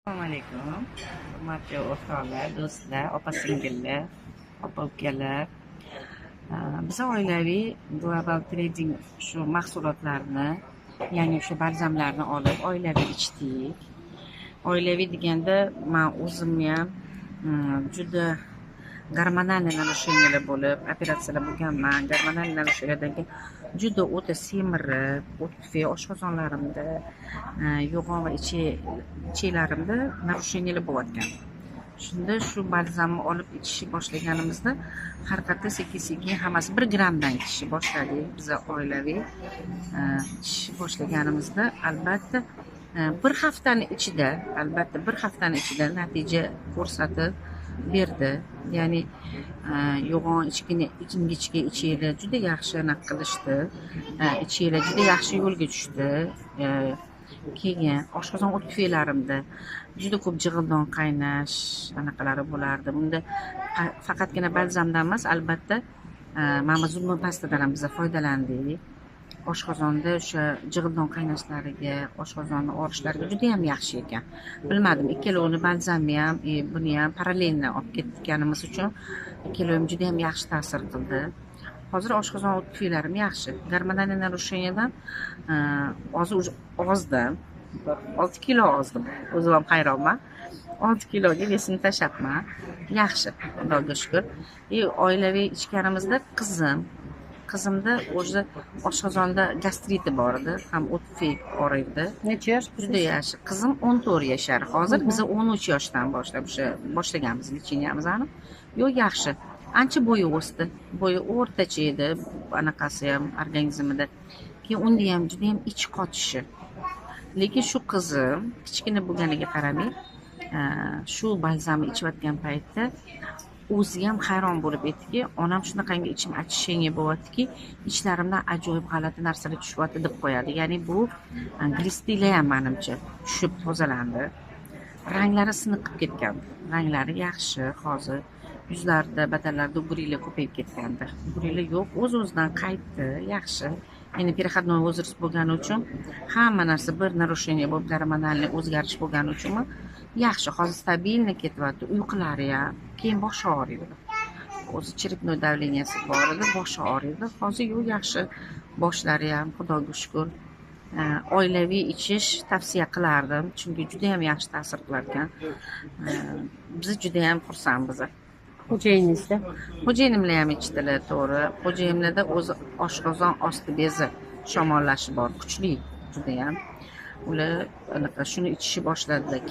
Assalomu alaykum, hurmatli o'rtoqlar, do'stlar, opa singillar, opa ukalar. Biz oilaviy Global Trading shu mahsulotlarni, ya'ni o'sha balzamlarni olib oilaviy ichdik. Oilaviy deganda man o'zimni ham juda гормональный нарушения lar bo'lib, operatsiyalar bo'lganman. Гормональный нарушения lardan keyin juda o'ta semirib, o't tufayli oshqozonlarimda, yo'g'on va ichaklarimda нарушения lar bo'layotgan. Shunda shu balzamni olib ichishni boshlaganimizda har qayerda sekin-sekin hammasi 1 grammdan ichishni boshladik. Biz oilaviy ichishni boshlaganimizda albatta bir haftani ichida, albatta bir haftani ichida natija ko'rsatib berdi. Ya'ni yo'g'on ichkina ingichka ichaklar juda yaxshi anaqa qilishdi. Ichaklar juda yaxshi yo'lga tushdi. Keyin oshqozon o't tufaylarimda juda ko'p jig'ildon qaynash anaqalari bo'lardi. Bunda faqatgina balzamdan emas, albatta mana bu зубной pastadan ham biz foydalandik. Oshqozonda o'sha jig'ildon qaynashlariga, oshqozonni og'rishlariga juda ham yaxshi ekan. Bilmadim, ikkalovini balzamni ham, buni ham параллельно olib ketganimiz uchun ikkalovi ham juda ham yaxshi ta'sir qildi. Hozir oshqozon o't tufaylarim yaxshi. Гормональный нарушения dan hozir уже ozdim. Bir 6 kilo ozdim. O'zim ham hayronman. 6 kiloga вес ini tashlabman. Yaxshi, Xudoga shukur. И oilaviy ichganimizda qizimda o'zi oshqozonda gastriti bor edi, ham o't tufayli og'riydi. Necha yosh? Juda yaxshi. Qizim 14 yashar. Hozir biz 13 yoshdan boshlab o'sha boshlaganmiz лечения mizni. Yo'q, yaxshi. Ancha bo'yi o'sdi. Bo'yi o'rtacha edi, anaqasi ham organizmida. Keyin unda ham juda ham ich qotishi. Lekin shu qizim kichkina bo'lganiga qaramay, shu balzamni ichayotgan paytda o'zi ham hayron bo'lib aytdiki, onam shunaqangi ichim achishanga bo'lyaptiki, ichlarimdan ajoyib g'alati narsalar tushyapti deb qo'yadi. Ya'ni bu глисты lar ham manimcha tushib tozalandi. Ranglari siniqib ketgan. Ranglari yaxshi hozir. Yuzlarida, badanlarida угри lar ko'payib ketgandi. Угри lar yo'q, o'z-o'zidan qaytdi, yaxshi. Endi переходной возраст bo'lgani uchun hamma narsa bir нарушение bo'lib, гормональный o'zgarish bo'lgani uchunmi yaxshi, hozir стабильно ketyapti. Uyqulari ham, keyin boshi og'riydi. O'zi черепной давление si bor edi, boshi og'riydi. Hozir yo'q, yaxshi. Boshlari ham, Xudoga shukur. Oilaviy ichish tavsiya qilardim, chunki juda ham yaxshi ta'sir qilar ekan. Biz juda ham xursandmiz. Xo'jayiningizda? Xo'jayinimlar ham ichdilar, to'g'ri. Xo'jayinimlarda o'zi oshqozon osti bezi shamollashi bor, kuchli judayam. Ular anaqa shuni ichishni boshladilar.